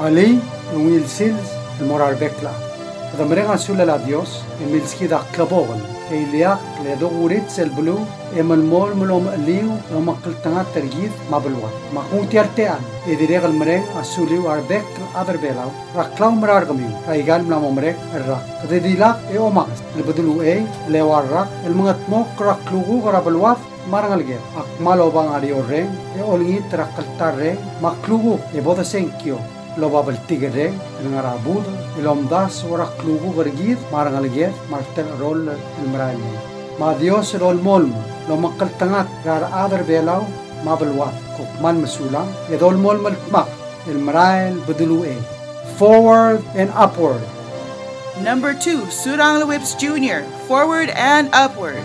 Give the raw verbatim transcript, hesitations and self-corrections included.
Alii, ungil sils el mo er a rebek el chad. Kede mereng a sulel a Dios e milskid a klebokel e ileakl e dokurits el beluu e melemolem el omecheliu el omekngeltengat er kid me a beluad. Me a kung tia el techall e dirrek el mereng a suliu a rebek el chad er Belau er a klaumerang er kemiu er aika el mla mo merek el rak. Kede dilak e omakes el bedul uchei el eua el rak el mengedmokl er a klukuk er a beluad me a rengeleked. Ak kmal oba ngar er eou el reng e olengit er a kltarreng me a klukuk e bo desengkio el oba bltikerreng el ngar er a budech el omdasu er a klukuk er kid me a rengeleked me a retecheroll el merael. Me a Dios el olemolem el omekngeltengat er a rechad er Belau me a beluad. Kom kmal mesulang e dolemolem el dmak el merael bedul uchei. Forward and upward. Number two, Surangel Whipps Junior, Forward and Upward.